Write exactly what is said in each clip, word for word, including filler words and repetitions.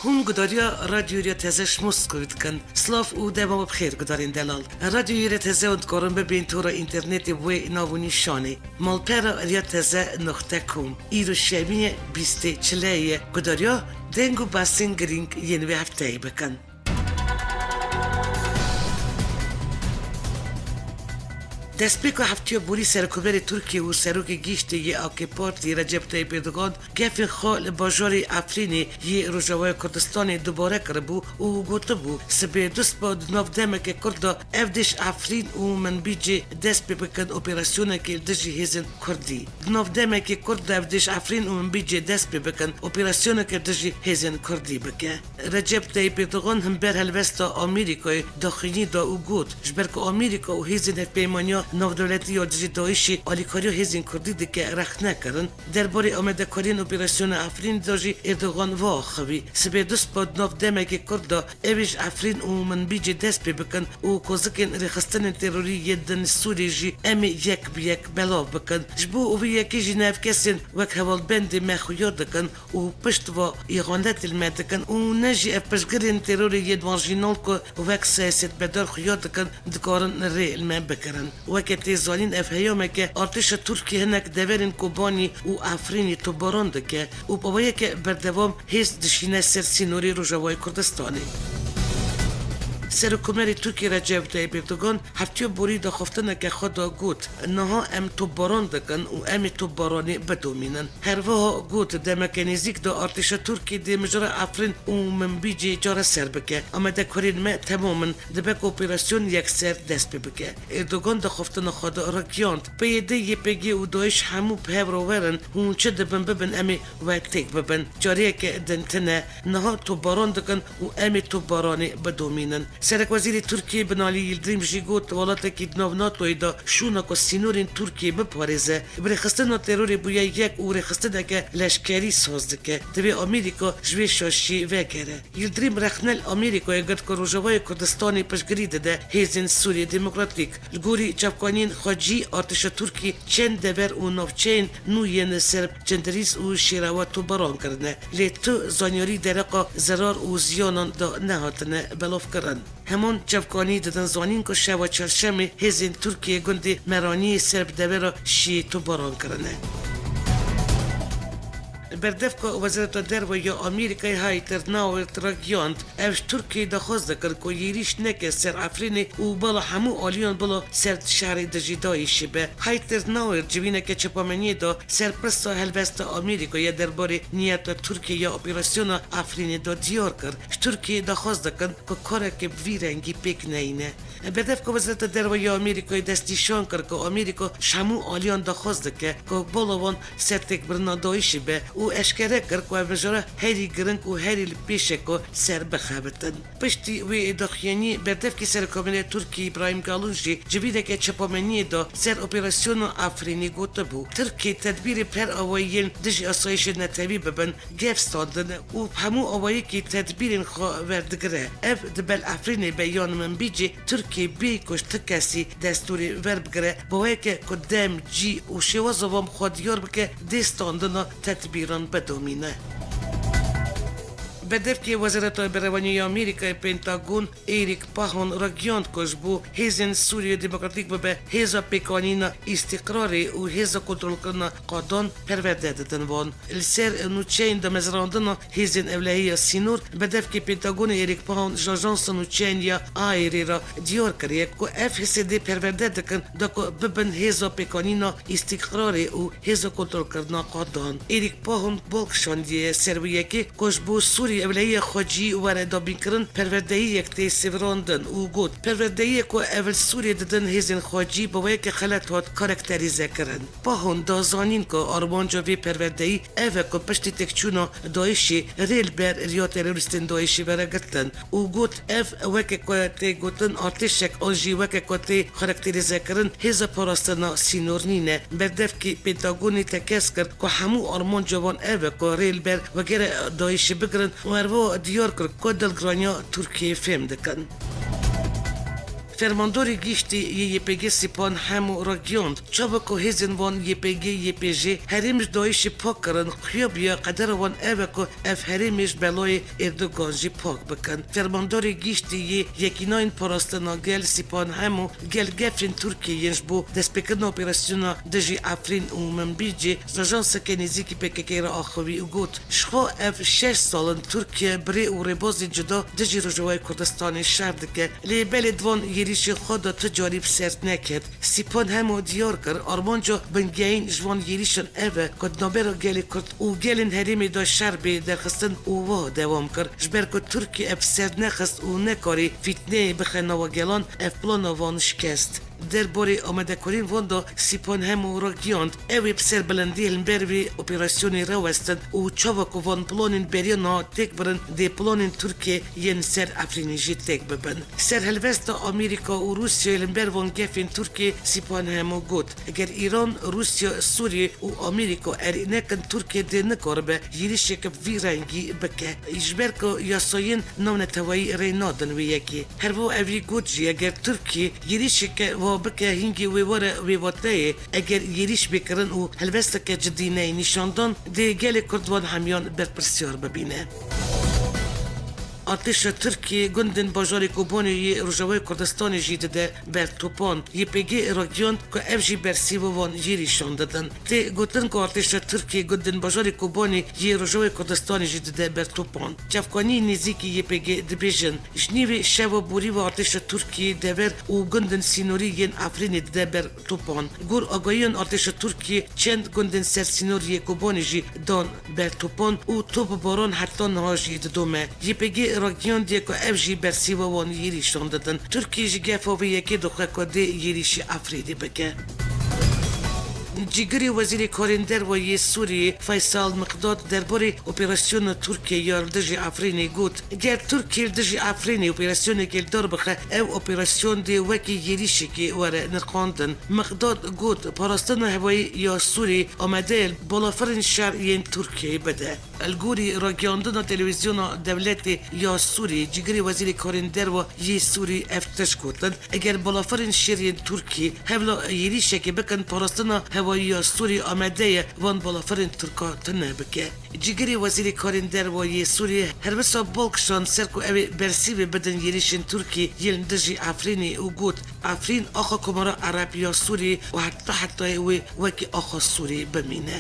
Hûn gudariya Radyoya Teze ji Moskowê dikin. Silav û dema we bi xêr gudarên delal. Radyoya Teze hûn dikarin bibên tora înternetê bi wê nav û nîşanê: malpera riya teze noqte com. Îro şemiyê bîstê çileyê ye. Gudariya deng û basên girîng yên vê hefteyê bikin. Destpêka heftiya borî Serokkomarê Tirkiyê û Serokê Giştî yê A K Partî Recep Tayyip Erdogan gefên xwe li bajarê Efrînê yê Rojavaya Kurdistanê dubare kiribû û gotibû, sibê duspa di nav demeke kurt de ev dê ji Efrîn û Minbicê dest pê bikin operasyonekê li dijî hêzên Kurdî. Di nav demekê kurt de ev dê ji Efrîn û Minbicê dest pê bikin operasyoneke dijî hêzên Kurdî bike. Recep Tayyip Erdogan himber helwesta Amerîkayê daxuyanî da û got, ji ber ku Amerîka û hêzên hevpeymaniya navdewletî ya dijî DAIŞê alîkariya hêzên Kurdî dike, rexne kirin. Derbarê amadekariyên operasyona Efrînê de jî Erdogan va axivî, sibê duspa di nav demekê kurt de ew ê ji Efrîn û Minbicê dest pê bikin û kozikên rêxistinên terorî yên din li Sûriyê jî em ê yek bi yek belav bikin. Ji bo vê yekê jî ne ev kesên wek hevalbendê me xuya dikin û pişt va îxanetê li me dikin û ne jî ev piştgirên terorê yên marjînal ku wek siyasetmedar xuya dikin, dikarin rê li me bigirin. Weke tê zanîn, ev heyameke artêşa Tirkiyê hinek deverên Kobanî û Efrînê topbaran dike û bi awayeke berdewam hêz dişîne ser sînorê Rojavayê Kurdistanê. Serokkomarê Tirkiyê Recep Tayyip Erdogan heftiya borî daxweftineke xwe da got, niha em topbaran dikin û em ê topbaranê bidomînin. Her wiha got, demeke nêzîk de artêşa Tirkiyê dê mijara Efrîn û Minbicê çareser bike. Amadekariyên me temam in, dibe ku operasyon yekser dest pê bike. Erdogan di xweftina xwe de ragihand, P Y D, Y P G û DAIŞ hemû bi hev re werin, hûn çi dibin bibin, em ê we têk bibin. Cariyeke din tine, niha topbaran dikin û em ê topbaranê bidomînin. Serekwezîrê Tirkiyê Binalî Yildirim jî got, welatekî di nav NATOyê de şûna ku sînorên Tirkiyê biparêze, bi rêxistina terorê bûye yek û rêxistineke leşkerî saz dike. Divê Amerîka ji vê şaşiyê vegere. Yildirim rexne li Amerîkayê girt ku Rojavayê Kurdistanê piştgirî dide hêzên Sûriyê Demokratîk. Li gorî çavkaniyên xwecî, artêşa Tirkî çend dever û navçeyên nû yên li ser Cindirîs û Şêrawa topbaran kirine. Lê tu zanyarî dereqa zerar û ziyanan de nehatine belavkirin. Heman çavkanî didin zanîn ku şeva çarşemê hêzên Tirkiyê gundê Meraniyê ser bi devera Şiyê topbaran kirine. Berdevka Wezareta Derve ya Amerîkayê Heather Nauert ragihand, ew ji Tirkiyeyê daxwaz dikin ku êrîş neke ser Efrînê û bala hemû aliyan bila ser şerê dijî DAIŞê be. Heather Nauert civîneke çapameniyê de ser pirsa helwesta Amerîkayê derbarê niyeta Tirkiyê ya operasyona Efrînê de diyar kir, ji Tirkiyeyê daxwaz dikin ku karekê bi vî rengî pêk neyîne. Berdevka Wezareta Derve ya Amerîkayê destnîşan kir ku Amerîka ji hemû aliyan daxwaz dike ku bala wan sertêkbirina DAIŞê be û eşkere kir ku ev mijara herî giring û herî li pêş e ku ser bixebitin. Piştî wê daxuyaniyê berdevkê Serokkomarê Tirkiyê Îbrahîm Kalûn jî civîneke çapameniyê de ser operasyona Efrînê gotibû, Tirkiyê tedbîrê bi her awayî yên dijî asayişê netewî bibin, gev standine û bi hemû awayekî tedbîrên xwe werdigire. Ev dibe li Efrînê be yan Minbicê, Tirkiyê bêyî ku ji ti kesî destûrê werbigire, bi weke ku dem, cî û şêwaza wan bi xwe diyar bike, dê standina tedbîran bidomîne. Berdevkê Wezareta Berevaniyê ya Amerîkayê Pentagon Eric Pahon ragihand ku ji bo hêzên Sûriyê Demokratîk bibe hêza pêkanîna îstîqrarê û hêza kontrolkirina qadan perwerde didin wan. Li ser nûçeyên damezrandina hêzên ewlehiya sînor, berdevkê Pentagonê Eric Pahon ji ajansa nûçeyên ya Airê re diyar kiriye ku ev hêzê dê perwerde dikin da ku bibin hêza pêkanîna îstîqrarê û hêza kontrolkirina qadan. Eric Pahon bal kişandiye ser wê yekê ku ji bo Sûrî ewlehiya xwecî were dabînkirin, perwerdehiyek tê sêvirandin û got, perwerdehiyek ku ev li Sûriyê didin hêzên xwecî, bi wê yekê xelet hat karakterîze kirin. Pahon da zanîn ku armanca vê perwerdehî ev e ku piştî têkçûna DAIŞê rê li ber riya terorîstên DAIŞê were girtin û got, ev weke ku tê gotin artêşek an jî weke ku tê karakterîzekirin hêza parastina sînor nîne. Berdevkê Pentagonê tekez kir ku hemû armanca wan ev e ku rê li ber wegera DAIŞê bigirin û herwiha diyar kir ku dilgiraniya Tirkiyeyê fêm dikin. Fermandorê giştî yê Y P G Sîpan Hemo ragihand, çawa ku hêzên wan Y P G Y P J herêm ji DAIŞê pak kirin, xuya bûye qedera wan ev e ku ev herêmê ji belayê Erdogan jî pak bikin. Fermandorê giştî yê Yekînayên Parastina Gel Sîpan Hemo gel gefên Tirkiyê yên ji bo destpêkirina operasyona dijî Efrîn û Minbicê ji ajanseke nêzîkî P K K re axivî û got, Ji xwe ev şeş sal in Tirkiye bi rê û rêbazên cuda dijî Rojavayê Kurdistanê şer dike. Lê belê di van êrîşên xwe de tu carî bi ser neket. Sîpan Hemo diyar kir, armanca bingehîn ji van êrîşan ev e ku di navbera gelê Kurd û gelên herêmê de şer bê derxistin û wiha dewam kir. Ji ber ku Tirkiye ev bi ser nexist û nekarî fîtneyê bixe nava gelan, ev plana van şikest. Derbarê amadekariyên van de Sîpan Hemo ragihand, ew ê bi serbilindî li hember vê operasyonê rawestin û çawa ku van planên beriya niha têk birin, dê planên Tirkiyê yên ser Efrînê jî têk bibin. Serhelwesta Amerîka û Rûsyayê li hember van gefên Tirkiyê Sîpan Hemo got, Eger Îran, Rûsya, Sûriyê û Amerîka erê nekin, Tirkiye dê nikaribe êrîşeke bi vî rengî bike. Ji ber ku yasayên navneteweyî rê nadin wê yekê. Her wiha evî got jî, eger Tirkiye êrîşeke wa bike, hingê wê were wê wateyê, eger êrîş bê kirin û helwesteke cidî neyê nîşandan, dê gelê Kurd wan hemiyan berpirsiyar bibîne. Artêşa Tirkiyê gundên bajarê Kobanê yê Rojavayê Kurdistanê jî dide ber topan. Y P G ragihand ku ev jî bersîva van êrîşan didin. Tê gotin ku artêşa Tirkiyê gundên bajarê Kobanê yê Rojavayê Kurdistanê jî dide ber topan. Çavkaniyên nêzîkî Y P G dibêjin, ji nîvê şeva borî ve artêşa Tirkiyê dever û gundên sînorî yên Efrînê dide ber topan. Gor agahiyan artêşa Tirkiyê çend gundên sersînor yê Kobanê jî dan ber topan û topbaran heta niha jî didome. Y P G ragihandiye ku ev jî bersîva wan êrîşan didin. Tirkiye ji gefa vê yekê dixwe ku dê êrîşî Efrînê bike. Cîgirê Wezîrê Karên Derve yê Sûriyê Faysal Miqdad derbarê operasyona Tirkiyê ya li dijî Efrînê got, Ger Tirkiye li dijî Efrînê operasyonekê li dar bixe, ew operasyon dê wekî êrîşekê were nirxandin. Miqdad got, Parastina hewayî ya Sûriyê amade ye balafirên şer yên Tirkiyeyê bide. Li gorî ragihandina televîzyona dewletê ya Sûrî, cîgirê Wezîrê Karên Derve yê Sûrî ev tişt gotin, Eger balafirên şer yên Tirkî hewla êrîşekê bikin, parastina hewayî ya Sûrî amade ye van balafirên Tirka tune bike. Cîgirê Wezîrê Karên Derve yê Sûrî her wisa bal kişand ser ku ew ê bersîvê bidin êrîşên Tirkî yên li dijî Efrînê û got, Efrîn axa Komara Ereb ya Sûrî û heta hetayê wê wekî axa Sûrî bimîne.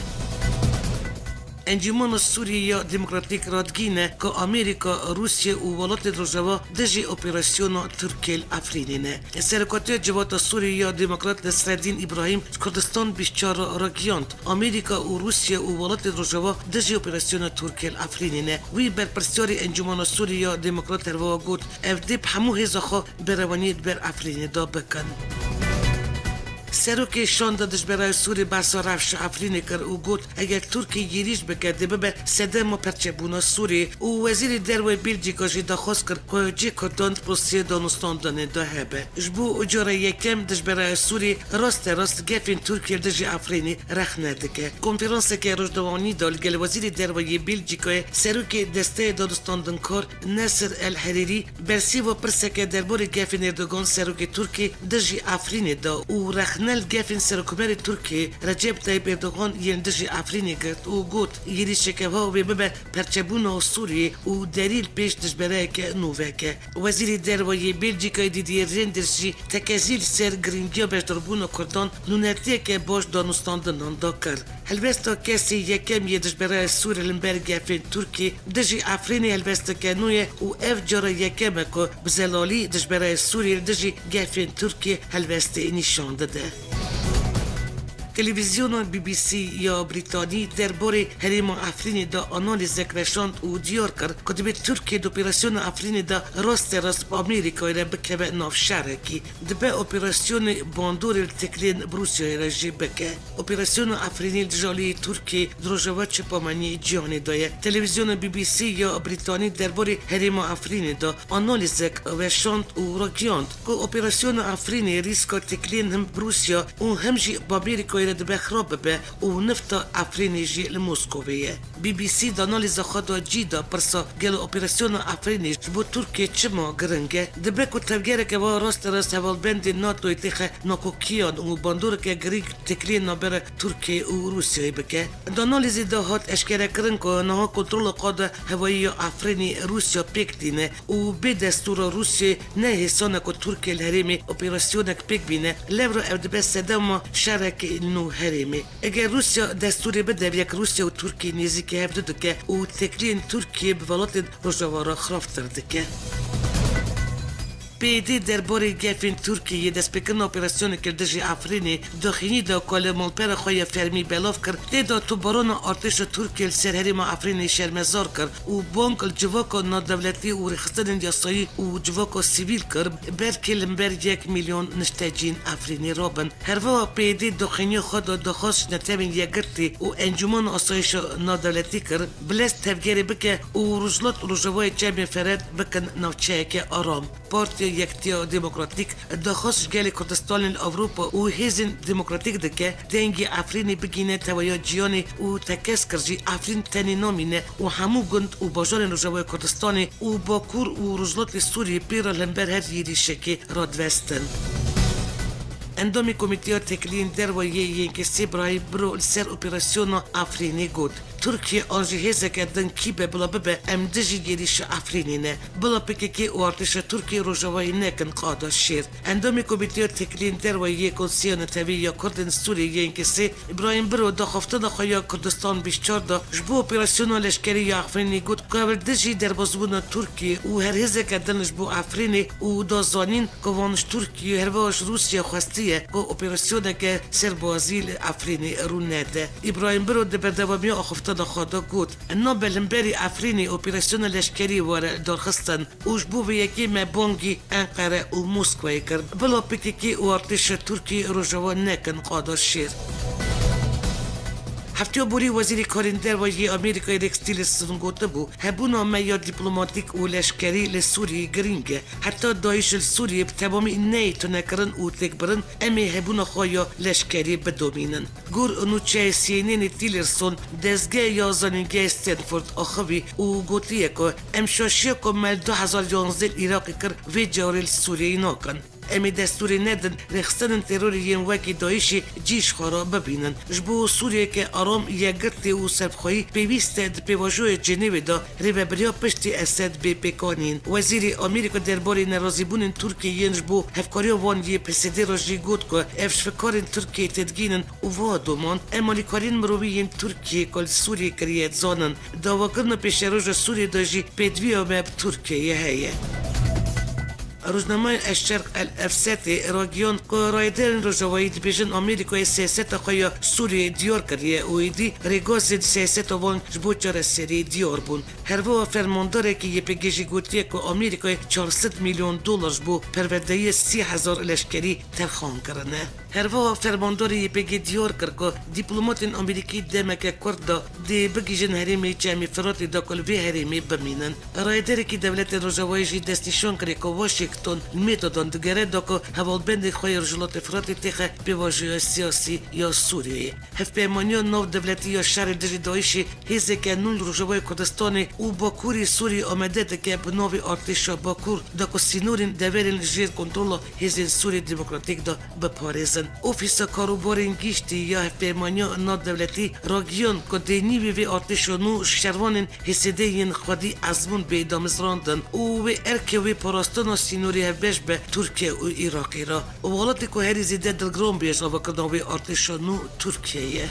Encûmena Sûriyê ya Demokratîk radigihîne ku Amerîka, Rûsya û welatên Rojava dijî operasyona Tirkiyê li Efrînê ne. Serokatiya Civata Sûriyê ya Demokrat Nesreddîn Îbrahîm ji Kurdistan bîst çar re ragihand, Amerîka û Rûsya û welatên Rojava dijî operasyona Tirkiyê li Efrînê ne. Wî berpirsyarê Encûmena Sûriyê ya Demokrat herwiha got, Ev dê bi hemû hêza xwe berevaniyê di ber Efrînê de bikin. Serokê Şanda Dijberayê Sûrî behsa rewşa Efrînê kir û got, Eger Tirkiye êrîş bike, dê bibe sedema perçebûna Sûrî û Wezîrê Derve Belcîka jî daxwaz kir ku cihê Kurdan di proseyê danûstandinê de hebe. Ji bo cara yekem Dijberayê Sûrî raste rast gefên Tirkiye li dijî Efrînê rexne dike. Konferanseke rojnamevanî de li gel Wezîrê Derve yê Belcîkayê, Serokê Desteya Danûstandinkar Nesir El Herîrî bersîva pirseke derbarê gefên Erdogan serokê Tirkiyê dijî Efrînê da û rexne li gefên Serokkomarê Tirkiyê Recep Tayyip Erdogan yên dijî Efrînê girt û got, Êrîşeke wiha wê bibe perçebûna Sûriyê û derî li pêş dijberayeke nû veke. Wezîrê Derve yê Belcîkayê Didier Reynders jî tekezî li ser girîngiya beşdarbûna Kurdan nûnertiyeke baş danûstandinan da kir. Helwesta kesê yekem yê dijberayê Sûrî li hember gefên Tirkiyê dijî Efrînê helwesteke nû ye û ev cara yekem e ku bi zelalî dijberayê Sûrî li dijî gefên Tirkiyê helwestê nîşan dide. Televîzyona B B C ya Brîtanî derbarê herêma Efrînê de analîzek weşand û diyar kir ku dibê Tirkiye di operasyona Efrînê de raste rast bi Amerîkayê re bikeve nav şerekî. Dibe operasyonê bandorê li teklên bi Rûsyayê re jî bike. Operasyona Efrînê li dijî aliyê Tirkiyê di rojeva çepameniyê cîhanê de ye. Televîzyona B B C ya Brîtanî derbarê herêma Efrînê de analîzek weşand û ragihand ku operasyona Efrînê rîska teklên him bi Rûsya û him jî bi Amerîkayê dibe xirab bibe û nifta Efrînê jî li Moskovê ye. B B C di analîza xwe de cî da pirsa gelo operasyona Efrînê ji bo Tirkiyê çima giring e? Dibe ku tevgereke wa rasterast hevalbendên NATOyê têxe nakokiyan û bandoreke girîng têkiliyên navbera Tirkiyeyê û Rûsyayê bike. Di analîzê de hat eşkerekirin ku niha kontrola qada hewayî ya Efrînê Rûsya pêk tîne û bê destûra Rûsyayê ne hêsan e ku Tirkiye li herêmê operasyonek pêk bîne, lewra ev dibe sedema şerekî nû herêmê. Eger Rûsya destûrê bide, yek Rûsya û Tirkiye nêzîkî hev du dike û têkiliyên Tirkiye bi welatên Rojava re xirabtir dike. P Y D derbarê gefên Tirkiyeyê destpêkirina operasyoneke li dijî Efrînê daxînî da ku li malpera xwe ya fermî belav kir, tê de toparana artêşa Tirkiye li ser herêma Efrînê şermezar kir û bang li civaka navdewletî û rêxistinên yasayî û civaka sivîl kir, belkî li hember yek milyon niştecîn Efrînê rabin. Herwiha P Y D daxîniya xwe de daxwaz ji Netewên Yekgirtî û Encûmena Asayişa Navdewletî kir, bi lez tevgerê bike û Rojhilat û Rojavayê Çemê Ferhad bikin navçeyeke aram. Partiya Yekitiya Demokratîk daxwaz ji gelê Kurdistanê li Ewropa û hêzên demokratîk dike, dengê Efrînê bigihîne teveya cîhanê û tekez kir jî Efrîn tenê namîne û hemû gund û bajarên Rojavayê Kurdistanê û Bakur û Rojhilatê Sûriyê pê re li hember her êrîşekê radivestin. Endamê Komîteya Têkiliyên Derve yê Y N K'ê Îbrahîm Biro li ser operasyona Efrînê got, Tirkiye an jî hêzeke din kî be bila bibe, em dijî êrîşa Efrînê ne. Bila P K K û artêşa Tirkiyê Rojavayê nekin qada şêr. Endamê Komîteya Têkiliyên Derve yê Konseya Netewî ya Kurdên Sûriyê Y N K'ê Îbrahîm Biro di axaftina xwe ya Kurdistan bîst çar de ji bo operasyona leşkerî ya Efrînê got ku ev li dijî derbasbûna Tirkiyê û her hêzeke din ji bo Efrînê û da zanîn ku van ji Tirkiyê herwiha ji Rûsya xwestiye ku operasyoneke serbazî li Efrînê rû nede. Îbrahîm Biro di berdewamiya axaftina xwe de got, Nabe li hemberî Efrînê operasyona leşkerî were lidarxistin û ji bo vê yekê me bangî Enqere û Moskwayê kir. Bila P K K û artêşa Tirkiyê Rojava nekin qada şêr. Hefteya borî Wezîrê Karên Derve yê Amerîkayê Rex Tillerson gotibû, hebûna me ya dîplomatîk û leşkerî li Sûriyê girîng e. Heta DAIŞ li Sûriyê bi temamî neyê tunekirin û têkbirin, em ê hebûna xwe ya leşkerî bidomînin. Gor nûçeyê C N Nê Tillerson dezgeh ya zanîngehê Stanford axivî û gotiye ku, Em şaşiya ku me li du hezar yanzdeh li Iraqê kir, vê carê li Sûriyeyê nakin. Em ê destûrê nedin rêxistinên terorê yên wekî DAIŞê cî ji xwe re bibînin. Ji bo Sûriyeke aram, yekgirtî û serbixweyî pêwîst e di pêvajoya Cenêvê de rêvebiriya piştî Esed bê pêkanîn. Wezîrê Amerîka derbarê nerazîbûnên Tirkiyê yên ji bo hevkariya wan yê P S D re jî got ku ev ji fikarên Tirkiyeyê têdigihînin û wiha doman, em alîkariyên mirovî yên Tirkiyê ku li Sûriyê kiriye dizanin. Dawakirina pêşeroja Sûriyê de jî pêdiviya me bi Tirkiyeyê heye. Rojnameya El Şerq El Efsetê ragihand ku rayedarên Rojavayî dibêjin Amerîkayê siyaseta xwe ya Sûriyeyê diyar kiriye û êdî rêgazên siyaseta wan ji bo çareseriyê diyar bûn. Herwiha fermandarekî Y P G jî gotiye ku Amerîkayê çar sed milyon dolar ji bo perwerdeyê sî hezar leşkerî terxan kirine. Herwiha fermandarê Y P G diyar kir ku dîplomatên Amerîkî demeke kurt de dê bigihîjin herêmê Çemê Firatê da ku li vê herêmê bimînin. Rayedarekî dewletên Rojavayê jî destnîşan kiriye ku Washington li metodan digere da ku hevalbendên xwe yê Rojhilatê Firatê têxe pêvajoya siyasî ya Sûriyeyê. Hevpeymaniya navdewletî ya şerê dijî DAIŞê hêzeke nû li Rojavayê Kurdistanê û Bakurê Sûriyê amade dike bi navê Artêşa Bakur da ku sînorên deverên jêr kontrola Hêzên Sûriyê Demokratîk de biparêzin. Ofîsa Karûbarên Giştî ya Hevpeymaniya Navdewletî ragihand ku dê nîvê vê artêşa nû ji şervanên H S D yên xwedî ezmûn bê damezrandin û wê erkê wê parastina sînorê hevbeş be Tirkiye û Iraqê re. Welatê ku herî zêde dilgiran bûye ji avakirina wê artêşa nû Tirkiye ye.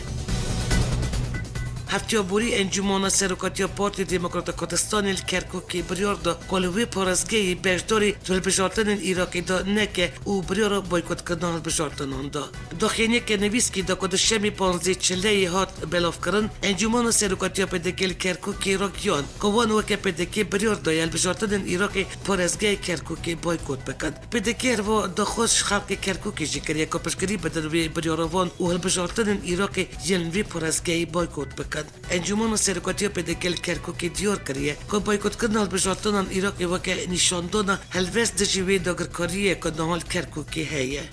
Hefteya borî Encûmena Serokatiya Partî Demokrata Kurdistanê li Kerkûkê biryar da ku li wê parêzgehê beşdarî di hilbijartinên Iraqê de neke û biryara boykotkirina hilbijartinan da. Daxuyaniyeke nivîskî da ku di şemê panzdeh çileyê hat belavkirin, Encûmena Serokatiya P D K li Kerkûkê ragihand ku wan weke P D K biryar daye hilbijartinên Iraqê parêzgehê Kerkûkê boykot bikin. P D K herwiha daxwaz ji xelkê Kerkûkê jî kiriye ku piştgirî bidin wê biryara wan û hilbijartinên Iraqê yên li vê parêzgehê boykot bikin. Encûmena Serokatiya P D K li Kerkûkê diyar kiriye ku boykotkirina hilbijartinan Iraqê weke nîşandana helwest dijî wê dagirkariyê ye ku niha li Kerkûkê heye.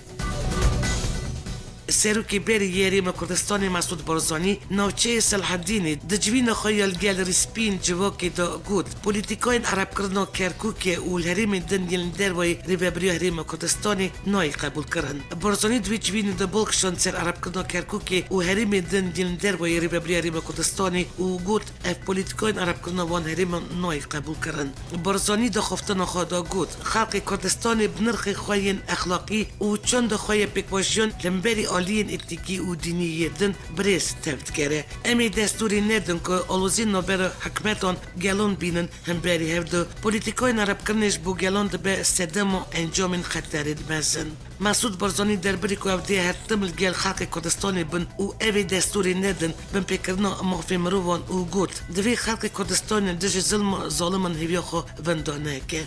Serokê berê yê Herêma Kurdistanê Mesûd Barzanî navçeyê Selahedînê di civîna xwe ya li gel Rîspîn civakê de got, polîtîkayên erebkirina Kerkûkê û li herêmên din yên li dervayê Rêvebiriya Herêma Kurdistanê nayê qebûlkirin. Barzanî di wî civînê de bal kişand ser erebkirina Kerkûkê û herêmên din yên li dervayê Rêvebiriya Herêma Kurdistanê û got, ev polîtîkayên erebkirina van herêman nayê qebûlkirin. Barzanî di axaftina xwe de got, xelkê Kurdistanê bi nirxê xwe yên exlaqî û çanda xwe yê pêkvajiyan li hemberî aliyên etnîkî û dînî yê din bi rêz tev digere. Em ê destûrê nedin ku aloziyên navbera hikûmetan gelan bînin hemberî hev de. Polîtîkayên erebkirinê ji bo gelan dibe sedema encamên xeterên mezin. Mesûd Barzanî derbirî ku ew dê her tim li gel xelkê Kurdistanê bin û ev ê destûrê nedin binpêkirina mafê mirovan û got, divê xelkê Kurdistanê dijî zilma zaliman hêviya xwe winda neke.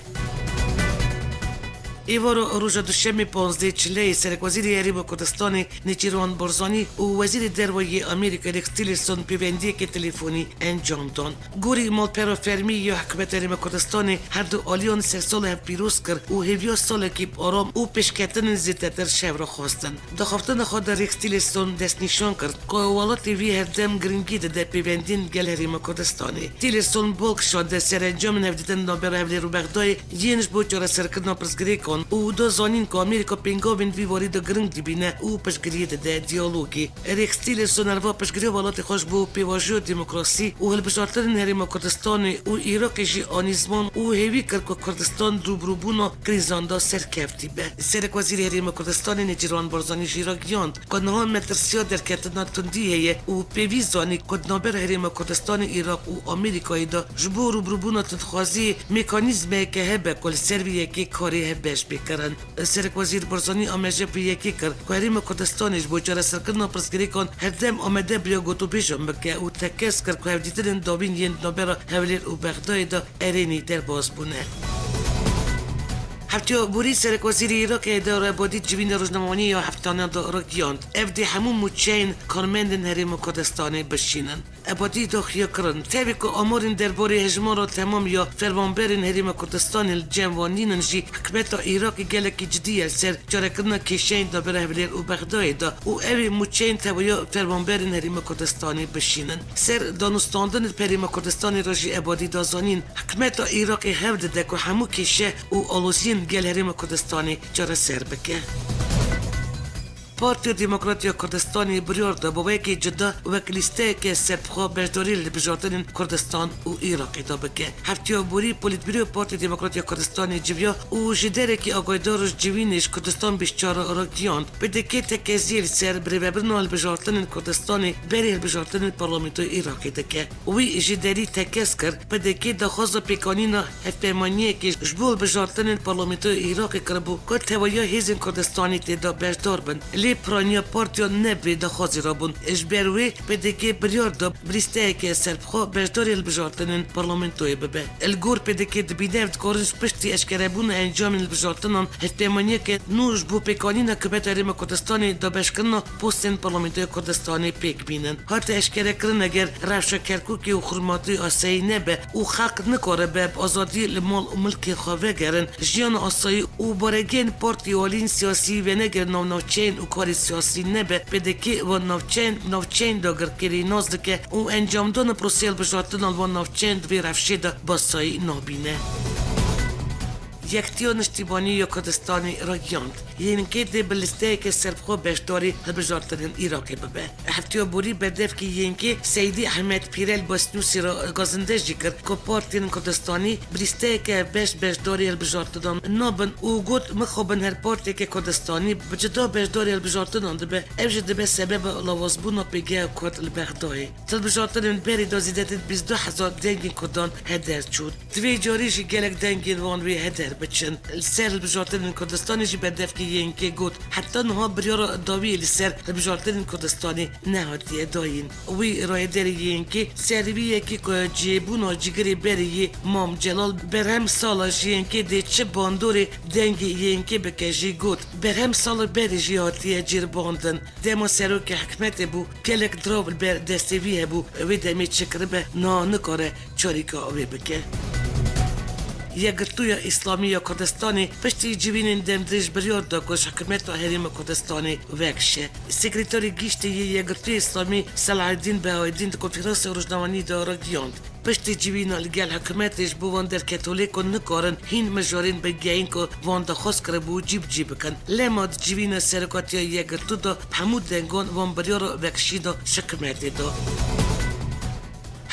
Êvara roja Duşemê panzdeh Çileyê Serekwezîrê Herêma Kurdistanê Nêçîrvan Barzanî û Wezîrê Derve yê Amerîka Rex Tillerson pêvendiyeke telefonî encam dan. Gorî malpera fermî ya Hikûmeta Herêma Kurdistanê her du aliyan sersala hev pîroz kir û hêviya salekî bi aram û pêşketinên zêdetir ji hev re xwestin. Di axaftina xwe de Rex Tillerson destnîşan kir ku welatê wî herdem giringî dide pêvendiyên gel Herêma Kurdistanê. Tillerson bal kişande serencamên hevdîtin navbera Hewlêr û Bexdayê yên ji bo çareserkirina pirsgirêkan û da zanîn ku Amerîka pêngavên vî warî de giring dibîne û piştgiriyê dide diyalogê. Rex Tillerson li va piştgiriya welatê xwe ji bo pêvajoya demokrasî û hilbijartinên Herêma Kurdistanê û Iraqê jî anî ziman û hêvî kir ku Kurdistan rûbirûbûna krîzan de serkevtî be. Serekwezîrê Herêma Kurdistanê Nêçîrvan Barzanî jî ragihand ku niha metirsiya derketina tundî heye û pêvîst zanî ku di navbera Herêma Kurdistanê, Iraq û Amerîkayê de ji bo rûbirûbûna tundxwaziyê mekanîzmeyeke hebe ku li ser vê yekê karê hebe ji bê kirin. Serekwezîr Barzanî ameje bi yekê kir ku Herêma Kurdistanê ji bo çareserkirina pirsgirêkan herdem amade bûye gotûbêjan bike û tekez kir ku hevdîtinên dawîn yên di navbera Hewlêr û Bexdayê de erênî derbas bûne. Hefteya borî Serekwezîrê Iraqê Heyder Ebadî civîna rojnamevaniyê ya heftane de ragihand, ev dê hemû mûçeyên karmendên Herêma Kurdistanê bişînin. Ebadî daxuya kirin, tevî ku amarên derbarê hejmara temam ya fermanberên Herêma Kurdistanê li cem wan nînin jî, hikûmeta Iraqê gelekî cidî ye li ser çarekirina kêşeyên navbera Hewlêr û Bexdayê de û ew ê mûçeyên tevahiya fermanberên Herêma Kurdistanê bişînin. Ser danûstandinê li Herêma Kurdistanê re jî Ebadî da zanîn, hikûmeta Iraqê hewl dide ku hemû kêşe û aloziyên gel Herêma Kurdistanê çareser bike. Partiya Demokrat ya Kurdistanê biryar da bi wekî cuda wek lîsteyeke serbixwe beşdarî li hilbijartinên Kurdistan û Iraqê de bike. Hefteya borî Polîtbîroya Partiya Demokrat ya Kurdistanê civiya û ji derekî agahîdar ji civînê ji Kurdistan bîst çar re ragihand, P D K tekeziyê li ser birêvebirina hilbijartinên Kurdistanê berî hilbijartinên parlamentoyê Iraqê dike. Wî ji derî tekez kir, P D K daxwaza pêkanîna hevpeymaniyekê ji bo hilbijartinên parlamentoyê Iraqê kiribû ku tevahiya hêzên Kurdistanê tê de beşdar bin. Lê piraniya partiyan ne bi vê daxwazê re bûn. Ji ber wê P D K biryar da bi lîsteyeke serbixwe beşdarî hilbijartinên parlamentoyê bibe. Li gor P D K dibîne ev dikarin ji piştî eşkerebûna encamên hilbijartinan hevpeymaniyeke nû ji bo pêkanîna hikûmeta Herêma Kurdistanê dabeşkirina postên parlamentoyê Kurdistanê pêk bînin. Hate eşkerekirin, eger rewşa Kerkûkê û Xurmatî asayî nebe û xelk nikare be bi azadî li mal û milkên xwe vegerin, jiyana asayî û baregehên partî û aliyên siyasî venegerin nav navçeyên û karê siyasî nebe, P D K van navçeyên navçeyên dagirkerî nas dike û encamdana proseyê hilbijartina li van navçeyên di vê rewşê de bi asayî nabîne. Yektiya Niştîmanî ya Kurdistanê ragihand, Y N K dê bi lîsteyeke serbixwe beşdarî hilbijartinên Iraqê bibe. Hefteya borî berdevkî Y N K Seydî Ehmed Pîrel Basnûsî re gazinde jî kir ku partiyên Kurdistanî bi lîsteyeke hevbeş beşdarî hilbijartinan nabin û got, mixabin her partiyeke Kurdistanî bi cuda beşdarî hilbijartinan dibe, ev jî dibe sebeba lawazbûna pêgeha Kurd li Bexdayê. Di hilbijartinên berê de zêdetir bîst du hezar dengên Kurdan heder çûn. Di vê carî jî gelek dengên wan wê heder biçin. Li ser hilbijartinên Kurdistanê jî berdevkê Y N K got, heta niha biryara dawî li ser hilbijartinên Kurdistanê nehatiye dayîn. Wî rayedarê Y N K ser vî yekê ku çêbûna cîgirê berê yê Mam Celal berhem sala ji Y N K dê çi bandorê dengê Y N K bike jî got, berhem sala berê jî hatiye cêrbandin. Dema serokê hikûmetê bû, gelek dirav li ber destê wî hebû, wê demê çi kiribe, niha nikare çarîka wê bike. Yekgirtûya Îslamî ya Kurdistanê piştî civînên demdirêj biryar da ku ji Hikûmeta Herêma Kurdistanê vekişe. Sekreterê Giştî yê Yekgirtûya Îslamî Selaheddîn Behaweddîn di konferansa rojnamevanî de ragihand, piştî civîna li gel hikûmetê ji bo wan derketolê ku nikarin hîn mijarên bingehîn ku wan daxwaz kiribû cî bi cî bikin. Lema di civîna serokatiya Yekgirtû de bi hemû dengan wan biryara vekişîna ji hikûmetê da.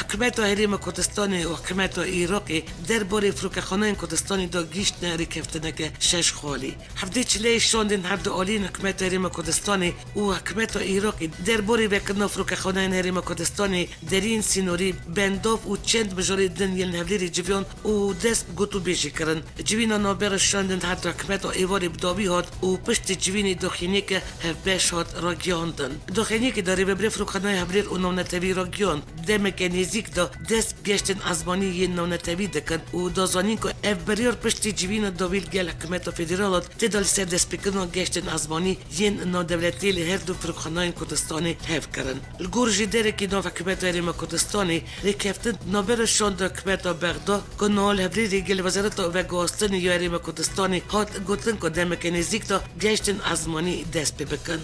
Hikûmeta Herêma Kurdistanê û hikûmeta Iraqê derbarê firokexaneyên Kurdistanê de gihîştine rêkeftineke şeş xalî. Hevdê çileyê şandên her du aliyên hikûmeta Herêma Kurdistanê û hikûmeta Iraqê derbarê vekirina firokexaneyên Herêma Kurdistanê, deriyên sînorî, bendav û çend mijarê din yên hevlêrî civiyan û dest bi gotûbêjê kirin. Civîna navbera şandên her du hikûmeta êvarê bi dawî hat û piştî civînê doxîniyeke hevbeş hat ragihandin. Doxîniyekê de rêvebirê Firokxanayê Hevlêr û Navnetewî ragihand, demeke nêzîk de dest bi geştên ezmanî yên navnetewî dikin û da zanîn ku ev biryar piştî civîna dawî li gel hikûmeta federal hat, tê de li ser destpêkirina geştên ezmanî yên navdewletî li her du firokxanayên Kurdistanê hev kirin. Li gor jêderekî nav hikûmeta Herêma Kurdistanê, rêkeftin navbera şanda hikûmeta Bexda ku niha li Hevlêrê gel Wezareta Veguhastinê ya Herêma Kurdistanê hat gotin ku demeke nêzîk de geştên ezmanî dest pê bikin.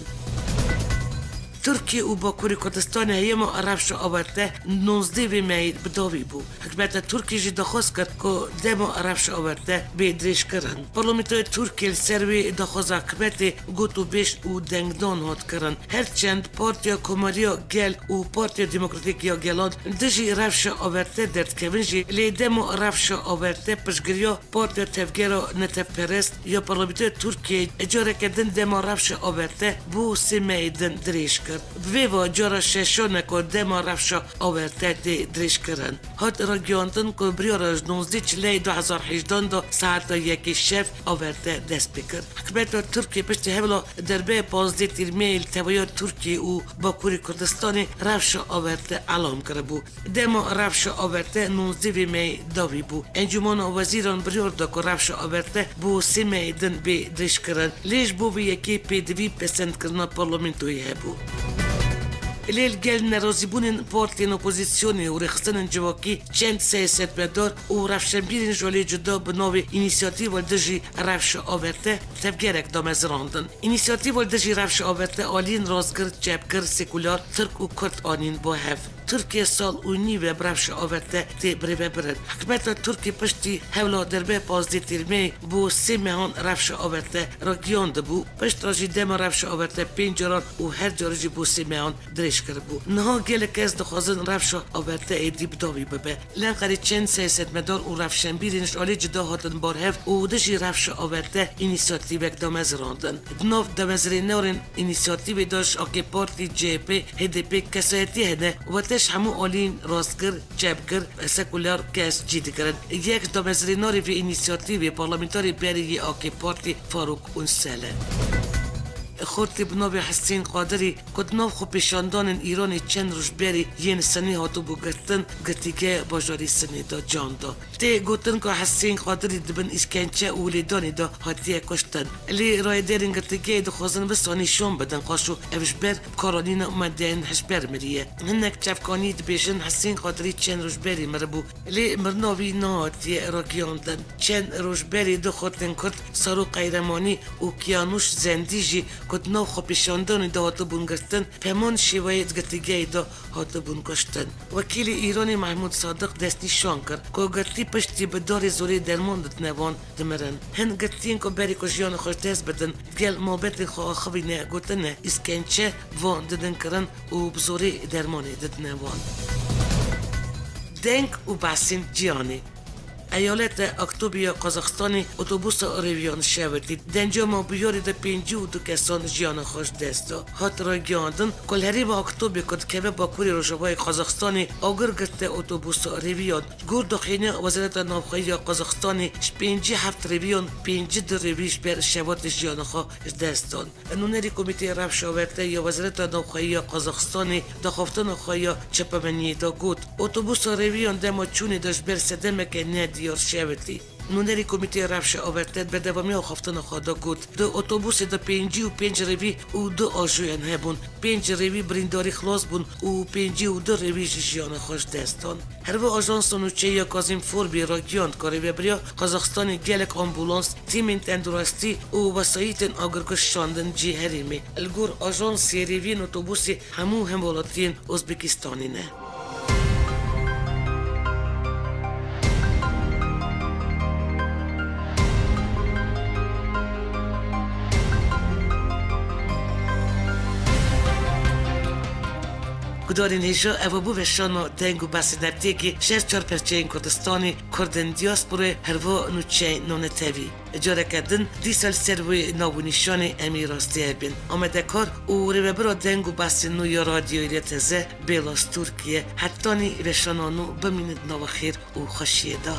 Tirkiye û Bakurê Kurdistanê heyama rewşa awarte nûzdeh vê meyê bi dawî bû. Hikûmeta Tirkiyê jî daxwaz kir ku dema rewşa awarte bê dirêjkirin. Parlamentoya Tirkiyê li ser wê daxwaza hikûmetê gotûbêj û dengdan hat kirin. Her çend Partiya Komariya Gel û Partiya Demokratîk ya Gelan dijî rewşa awerte derdikevin jî, lê dema rewşa awerte piştgiriya Partiya Tevgera Netewperest ya Parlamentoya Tirkiyeyê careke din dema rewşa awerte bo sê mehê din dirêj kir. Bi vê ve cara şeşan e ku dema rewşa awerte tê dirêjkirin. Hat ragihandin ku biryara ji nûzdeh çileyê du hezar hejdan de saeta yekê şev awerte dest pê kir. Hikûmeta Tirkiyê piştî hewla derbeya pazdeh Tîrmeyê li tevahiya Tirkiyê û Bakurê Kurdistanê rewşa awerte elam kiribû. Dema rewşa awerte nûzdeh vê meyê dawî bû. Encûmena Wezîran biryar da ku rewşa awerte bo sê mehê din bê dirêjkirin. Lê ji bo vê yekê pêdivî pesendkirina parlamentoyê hebû. Lê li gel nerazîbûnên partiyên opozîsyonê û rêxistinên civakî çend siyasetmedar û rewşenbîrên ji alî cuda bi navê Înîsiyatîfa Dijî Rewşa Awerte tevgerek damezirandin. Înîsiyatîfa Dijî Rewşa Awerte aliyên rastgir, çepgir, sekular, tirk û kurd anîn bo hev. Tirkiye sal û nîv e bi rewşa awerte tê birêvebirin. Hikûmeta Tirkiyê piştî hewla derbeya pazdeh Tîrmeyê bo sê mehan rewşa awerte ragihiyandibû. Pişt re jî dema rewşa awerte pênc caran û her car jî bo sê mehan dirêj kiribû. Niha gelek kes dixwazin rewşa awerte êdî bi dawî bibe. Li Enqerê çend siyasetmedar û rewşenbîrên ji alî cuda hatin bar hev û dijî rewşa awerte înîsiyatîvek damezirandin. Di nav damezirênerên înîsiyatîvê de ji A K Partî, C H P, H D P kesayetî hene, wate ji hemû aliyên rastgir, çepgir, sekular kes cî digirin. Yek ji damezirênerê vê înîsiyatîvê parlamenterê berê yê A K Partî Farûk Unsel e. Xortî bi navê Hesên Qadirî ku di nav xwepêşandanên Îranê çend roj berê yên Sinê hatibû girtin, girtîgeya bajarê Sinê de can da. Tê gotin ku Hesên Qadirî di bin îşkence û lêdanê de hatiye kuştin. Lê rayedarên girtîgehê dixwazin wisa nîşan bidin, qaşo ev ji ber bi karanîna madeyên hişber miriye. Hinek çavkanî dibêjin Hesên Qadirî çend roj berê miribû, lê mirina wî nehatiye ragihiyandin. Çend roj berê du xortên Kurd, Saro Qeyremanî û Kiyanûş Zendî jî ku di nav xwepêşandanê de hatibûn girtin, bi heman şêweyê di girtîgehê de hatibûn kuştin. Wekîlê Îranê Mehmûd Sadiq destnîşan kir ku girtî piştî bi darê zorê derman didine wan, dimirin. Hin girtiyên ku berî ku jiyana xwe ji dest bidin, gel mabetên xwe axivîne, gotine îşkence van didin kirin û bi zorê dermanê didine wan. Deng û behsên cîhanê. Eyaleta Aktobê ya Qazaxistanê otobusa rêviyan şewitî. Di encama bûyerê de pêncî û du kesan jiyana xwe ji dest da. Hat ragihandin ku li herêma Aktobê ku dikeve bakurê rojavayê Qazaxistanê, agir girte otobusa rêviyan. Li gor daxuyaniya Wezareta Navxweyî ya Qazaxistanê, ji pêncî heft rêviyan pêncî du rêvî ji ber şevatê jiyana xwe ji dest dan. Nûnerî Komîteyê Rewşa Awerte ya Wezareta Navxweyî ya Qazaxistanê daxweftina xwe ya çapemeniyê de got, otobusa rêviyan dema çûnê de ji ber sedemeke nediyar şewitî. Nûnerê Komîteyê Rewşa Avertê di berdewamiya axaftina xwe de got, di otobusê de pêncî û pênc rêvî û du ajoyan hebûn. Pênc rêvî birîndarî xilas bûn û pêncî û du rêvî jî jiyana xwe ji dest dan. Herve ajansa nûçeya Kazîm Forbî ragihand ku rêvebiriya Qazaxistanê gelek ambulans, tîmên tenduristî û wesayîtên agirkuj şandin cihê herêmê. Li gor ajansê, rêviyên otobusê hemû hemwelatiyên Uzbekistanê ne. Gudarên hêja, eva bû veşana deng û behsên hefteyekê ji her çar perçeyên Kurdistanê, Kurdên diasporê, herva nûçeyên nanetewî. Careke din dîsa li ser wê nav û nîşanê em ê rastî hev bên. Amadekar û rêvebira deng û behsên nû ya Radyoyê Teze, Bêla Stûrkiye. Hetanî veşana nû bimînin di nava xêr û xweşiyê de.